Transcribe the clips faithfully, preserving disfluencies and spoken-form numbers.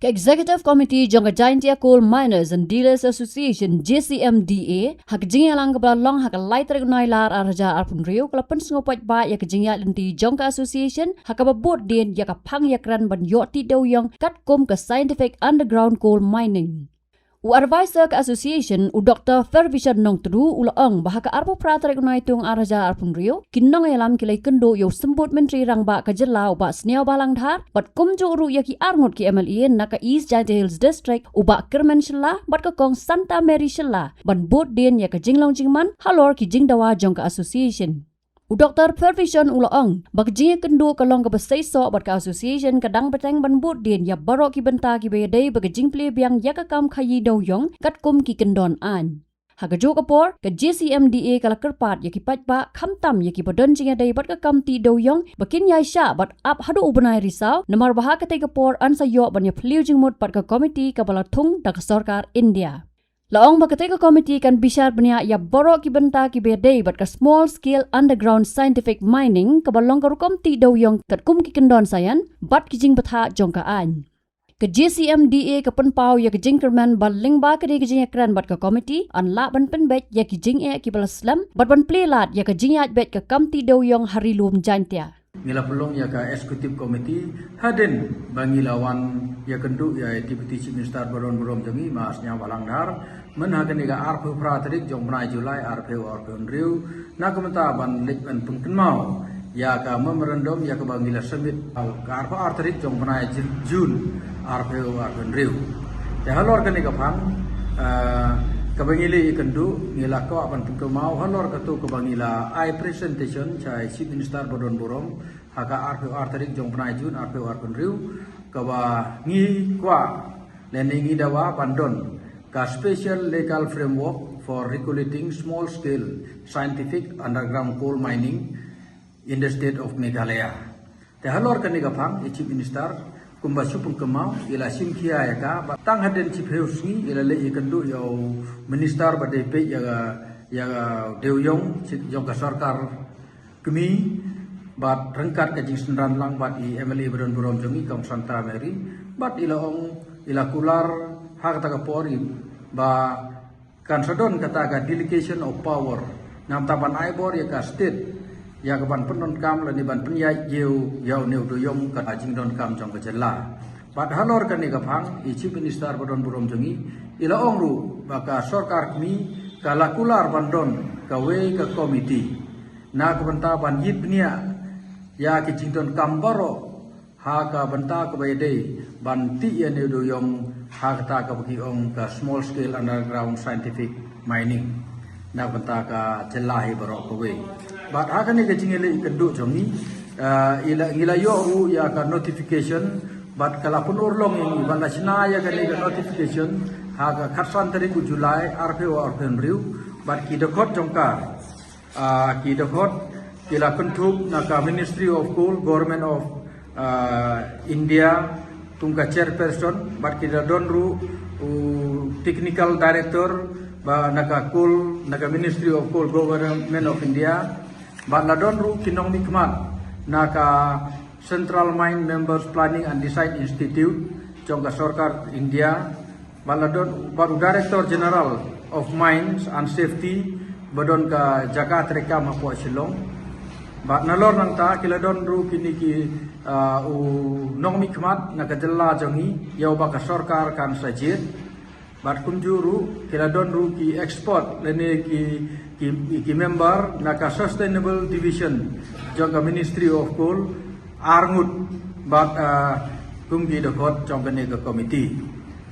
Executive Committee jong ka Jaintia Coal Miners and Dealers Association, J C M D A, ha ka jingïalang kaba la long ha ka lai tarik u Nailar ar hajar arphew hynriew, ka la pynsngewbha ïa ka jingïaid lynti jong ka association, ha kaba bud dien ïa ka phang ïakren ban ïoh tih dewiong katkum ka scientific underground coal mining. U advisor ka association, u Doktor Fervishon Nongtdu, u la ong ba ha ka arphew phra tarik u Naitung ar hajar arphew hynriew, ki nongïalam ki la ïakynduh ïa u Symbud Myntri Rangbah ka jylla, u Bah Sniawbhalang Dhar, bad kumjuh ruh ïa ki arngut ki M L A na ka East Jaintia Hills District, u Bah Kyrmen Shylla bad ka Kong Santa Mary Shylla, ban bud dien ïa ka jinglong jingman halor ki jingdawa jong ka association. U Doktor Fervishon u la ong ba ka jingïakynduh ka long kaba seisoh bad ka association ka dang bteng ban bud dien ïa baroh ki bynta kiba ïadei bad ka jingplie biang ïa ka kam khaïi dewiong katkum ki kyndon aiñ. Ha kajuh ka por, ka J C M D A ka la kyrpad ïa ki paidbah, khamtam ïa kiba don jingïadei bad ka kam tih dewiong, ba kin ïaishah bad ap haduh u bnai Risaw, namar ba ha katei ka por yn sa ïoh ban ïaphylliew jingmut bad ka komiti kaba la thung da ka sorkar India. La ong ba katei ka komiti kan bishar bniah ïa baroh ki bynta kiba ïadei bad ka small scale underground scientific mining, kaba long ka rukom tih dewiong katkum ki kyndon saian bad ki jingbthah jong ka aiñ. Ka J C M D A ka pynpaw ïa ka jingkyrmen ba lyngba kane ka jingïakren bad ka komiti, yn lah ban pynbeit ïa ki jingeh kiba la slem bad ban plie lad ïa ka jingïaid beit ka kam tih dewiong ha Ri Lum Jaintia. Ngi la pynlong ïa ka executive committee hadien ba ngi la wan ïakynduh ïa i Deputy Chief Minister ba don burom jong ngi, Ma Sniawbhalang Dhar, myn ha kane ka arphew phra tarik jong u bnai July arphew arphew hynriew, na ka bynta ban leit ban pynkynmaw ïa ka memorandum ïa kaba ngi la submit ka arphew ar tarik jong u bnai Ju-, June arphew arphew hynriew. Te halor kane ka phang, ah, kaba ngi la ïakynduh, ngi la kwah ban pynkynmaw halor kato kaba ngi la ai presentation sha i Chief Minister ba don burom ha ka arphew ar tarik jong u bnai June arphew arphew hynriew, kaba ngi kwah lane ngi dawa ban don ka special legal framework for regulating small scale scientific underground coal mining in the state of Meghalaya. Te halor kane ka phang, i Chief Minister, kumba shu pynkynmaw, i la shim khia ïa ka, ba tang hadien shiphew sngi, i la leit ïakynduh ïa u Minister ba dei peit ïa ka, ïa ka dewiong, jong ka sorkar kmie, bad ryngkat ka jingsynran lang bad i M L A ba don burom jong ngi, Kong Santa Mary, bad i la ong, i la kular ha kata ka por i, ba kan sa don kata ka delegation of power, namar ban ai bor ïa ka state ïa ka ban pyndonkam lane ban pynïaid ïa u, ïa une u dewiong, ka jingdonkam jong ka jylla. Bad halor kane ka phang, i Chief Minister ba don burom jong ngi, i la ong ruh ba ka sorkar kmie ka la kular ban don kawei ka komiti na ka bynta ban ïit bniah ïa ki jingdonkam baroh ha ka bynta kaba ïadei ban tih ïa une u dewiong ha kata kaba ki ong ka small scale underground scientific mining na ka bynta ka jylla hi baroh kawei. Bad ha kane ka jingïaleh ïakynduh jong ngi, ah, i la, ngi la ïoh ruh ïa ka notification, bad ka la pynurlong ïa ngi ban la shna ïa kane ka notification ha ka khatsan tarik u July arphew arphew hynriew, bad ki dkhot jong ka, ah, ki dkhot ki la kynthup na ka Ministry of Coal, Government of, ah, India, kum ka chairperson, bad ki la don ruh u technical director ba na ka coal, na ka Ministry of Coal, Government of India, bad la don ruh ki nongmihkhmat na ka Central Mine Members Planning and Design Institute jong ka sorkar India, bad la don, bad u Director General of Mines and Safety ba don ka jaka treikam hapoh Shillong. Bad nalor nangta ki la don ruh kine ki, ah, u nongmihkhmat na ka jylla jong ngi ïa uba ka sorkar kan sa jied. Bad kumjuh ruh ki la don ruh ki expert lane ki, ki, ki member na ka Sustainable Division jong ka Ministry of Coal, arngut, bad, ah, kum ki dkhot jong kane ka komiti.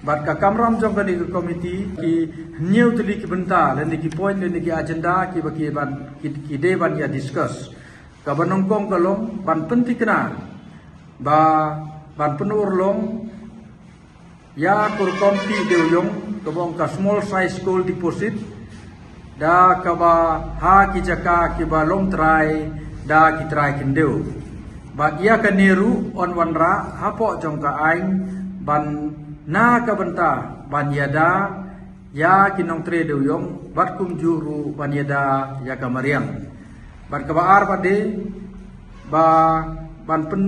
Bad ka kamram jong kane ka komiti, ki hynñiew tylli ki bynta lane ki point lane ki agenda kiba ki ban, ki, ki dei ban ïa discuss. Kaba nyngkong ka long ban pynthikna ba ban pynurlong ïa ka rukom tih dewiong kaba ong ka small size coal deposit, da kaba ha ki jaka kiba long trai da ki trai khyndew. Bad ïa kane ruh yn wanrah hapoh jong ka aiñ ban na ka bynta ban ïada ïa ki nongtrei dewiong bad kumjuh ruh ban ïada ïa ka mariang. Bad kaba ar pat de ba ban pyn,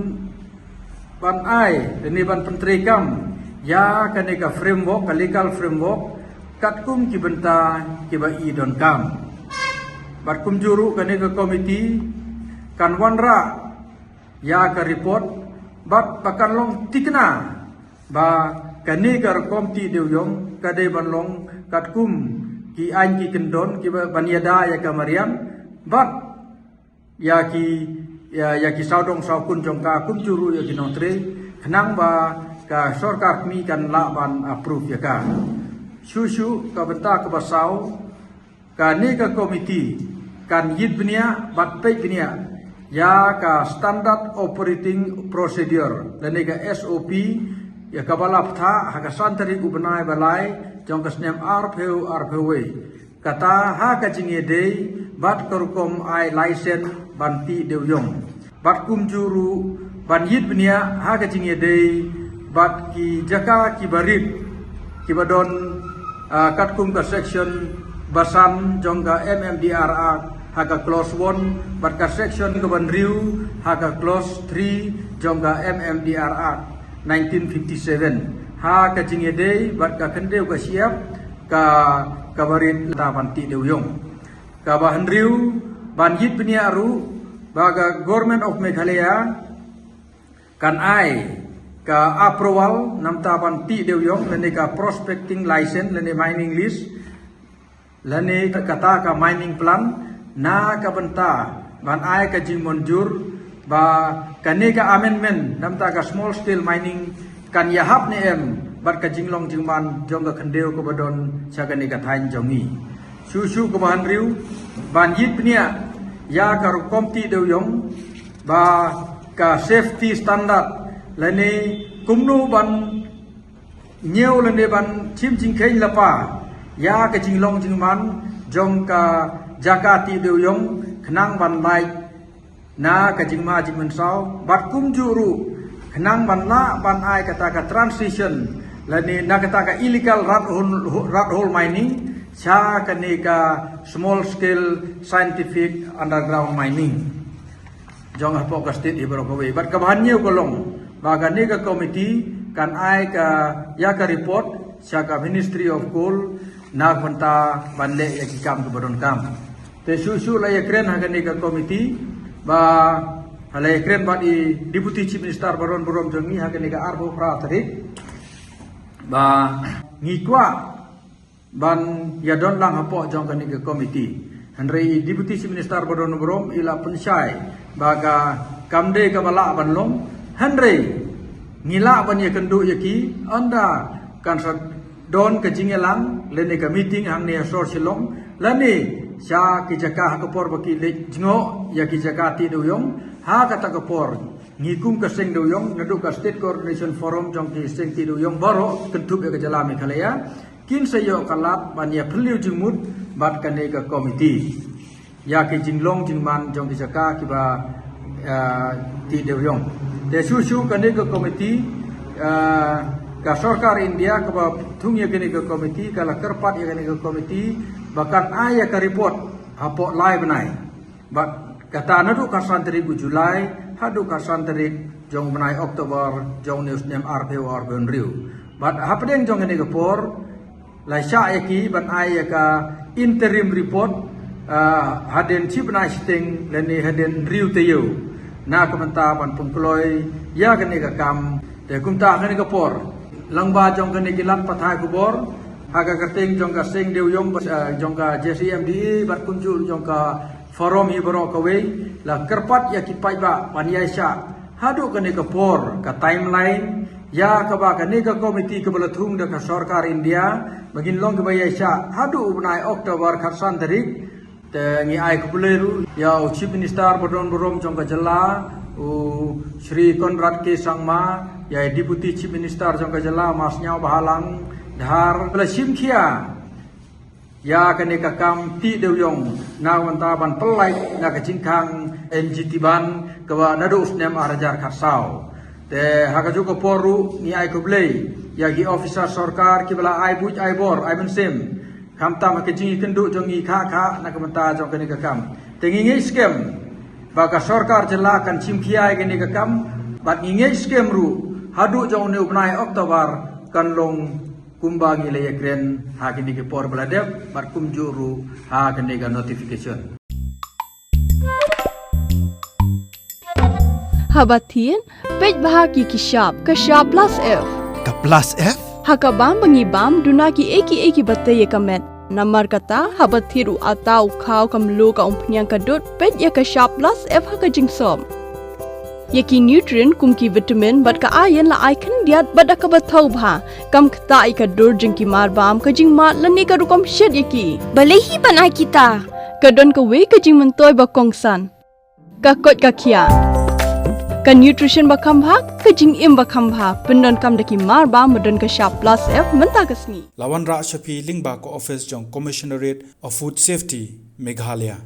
ban ai lane ban pyntreikam ïa kane ka framework, ka legal framework, katkum ki bynta kiba i donkam. Bad kumjuh ruh kane ka komiti kan wanrah ïa ka report bad ba kan long thikna ba kane ka rukom tih dewïong ka dei ban long katkum ki aiñ ki kyndon kiba ban ïada ïa ka mariang bad ïa ki, ïa, ïa ki sawdong sawkun jong ka kumjuh ruh ïa ki nongtrei, khnang ba ka sorkar kmie kan lah ban approve ïa ka. Shuh shuh ka bynta kaba saw, kane ka komiti kan ïit bniah bad peit bniah ïa ka Standard Operating Procedure lane ka S O P, ïa kaba la pynthah ha ka san tarik u bnai ba lai jong ka snem arphew arphew wei. Kata ha ka jingïadei bad ka rukom ai license ban tih dewïong. Bad kumjuh ruh ban ïit bniah ha ka jingïadei bad ki jaka kiba rit kiba don, ah, katkum ka section ba san jong ka M M D R Act ha ka clause one bad ka section kaba hynriew ha ka clause three jong ka M M D R Act nineteen fifty-seven. Ha ka jingïadei bad ka khyndew ka shyiap ka, kaba rit ta ban tih dewïong. Kaba hynriew ban ïit bniah ruh ba ka Government of Meghalaya kan ai ka approval namar ban tih dewïong lane ka prospecting license lane mining lease lane kata ka mining plan na ka bynta ban ai ka jingmynjur ba kane ka amendment namar ka small scale mining kan ïahap ne em bad ka jinglong jingman jong ka khyndew kaba don sha kane ka thaiñ jong ngi. Shuh shuh kaba hynriew ban ïit bniah ïa ka rukom tih dewïong ba ka safety standard lane kumno ban ñiew lane ban shim jingkheiñ lypa ïa ka jinglong jingman jong ka jaka tih dewïong khnang ban lait na ka jingma jingmynsaw bad kumjuh ruh khnang ban lah ban ai kata ka transition lane na kata ka illegal rat hole, rat hole mining sha kane ka small scale scientific underground mining jong hapoh ka state hi baroh kawei. Bad kaba hynñiew ka long ba kane ka komiti kan ai ka ïa ka report sha ka Ministry of Coal na ka bynta ban leh ïa ki kam kiba donkam. Te shuh shuh la ïakren ha kane ka komiti ba ha la ïakren bad i Deputy Chief Minister baron burom jong ngi ha kane ka arphew phra tarik ba ngi kwah ban ïadon lang hapoh jong kane ka komiti. Hynrei Deputy Chief Minister baron burom i la pynshai ba ka kam dei kaba lah ban long hynrei ngi lah ban ïakynduh ïa ki ynda kan sa don ka jingïalang lane ka meeting hangne ha sor Shillong lane sha ki jaka ha ka por ba ki leit jngoh ïa ki jaka tih dewïong ha kata ka por. Ngi kum ka seng dewïong naduh ka State Coordination Forum jong ki seng tih dewïong baroh kynthup ïa ka jylla Meghalaya kin sa ïoh ka lad ban ïa phylliew jingmut bad kane ka komiti ïa ki jinglong jingman jong ki jaka kiba, eh, tih dewïong. Te shuh shuh kane ka komiti, eh, ka sorkar India kaba thung ïa kane ka komiti ka la kyrpad ïa kane ka komiti ba kan ai ïa ka report hapoh lai bnai. Bad kata naduh ka san tarik u July haduh ka san tarik jong u bnai October jong une u snem arphew arphew hynriew. Bad hapdeng jong kane ka por la shah ïa ki ban ai ïa ka interim report, ah, hadien shi bnai shiteng lane hadien hynriew taïew na ka bynta ban pynkloi ïa kane ka kam. Te kumta ha kane ka por lyngba jong kane ki lad pathai khubor ha ka kyrteng jong ka seng dewïong, ah, jong ka J C M D A bad kumjuh jong ka forum hi baroh kawei la kyrpad ïa ki paidbah ban ïaishah haduh kane ka por ka timeline ïa kaba kane ka komiti kaba la thung da ka sorkar India ba ngin long kiba ïaishah haduh u bnai October khatsan tarik. Te ngi ai khublei ruh ïa u Chief Minister baron burom jong ka jylla u Shri Conrad K Sangma, ïa i Deputy Chief Minister jong ka jylla Ma Sniawbhalang Dhar ba la shim khia ïa kane ka kam tih dewïong na ka bynta ban pyllait na ka jingkhang N G T ban kaba naduh u snem arhajar khatsaw. Te ha kajuh ka por ruh ngi ai khublei ïa ki officer sorkar kiba la ai buit ai bor ai mynsiem khamtam ha ka jingïakynduh jong ngi kha kha na ka bynta jong kane ka kam. Te ngi ngeit skhem ba ka sorkar jylla kan shim khia ïa kane ka kam bad ngi ngeit skhem ruh haduh jong une u bnai October Kan long kumba ngi la ïakren ha kine ki por ba la dep bad kumjuh ruh ha kane ka notification. Haba thied, peit bha ki ki shap, ka shap plus F. Ka plus F? Ha ka bam ba ngi bam, duna ki ei ki ei kiba tei ïa ka met. Namar kata, haba thied u atta, u khaw, ka mluh, ka umphniang, ka dud, peit ïa ka shap plus F ha ka jingsop. Ïa ki nutrient kum ki vitamin bad ka iron la ai khyndiat bad da kaba thaw bha. Kam ktah ïa ka dur jong ki mar bam, ka jingmad lane ka rukom shet ïa ki. Balei hi ban ai kita? Ka don kawei ka jingmyntoi ba kongsan. Ka koit ka khiah. Ka nutrition ba kham bha, ka jingim ba kham bha. Pyndonkam da ki mar bam ba don ka shap plus F mynta ka sngi. La wanrah sha phi lyngba ka office jong Commissionerate of Food Safety, Meghalaya.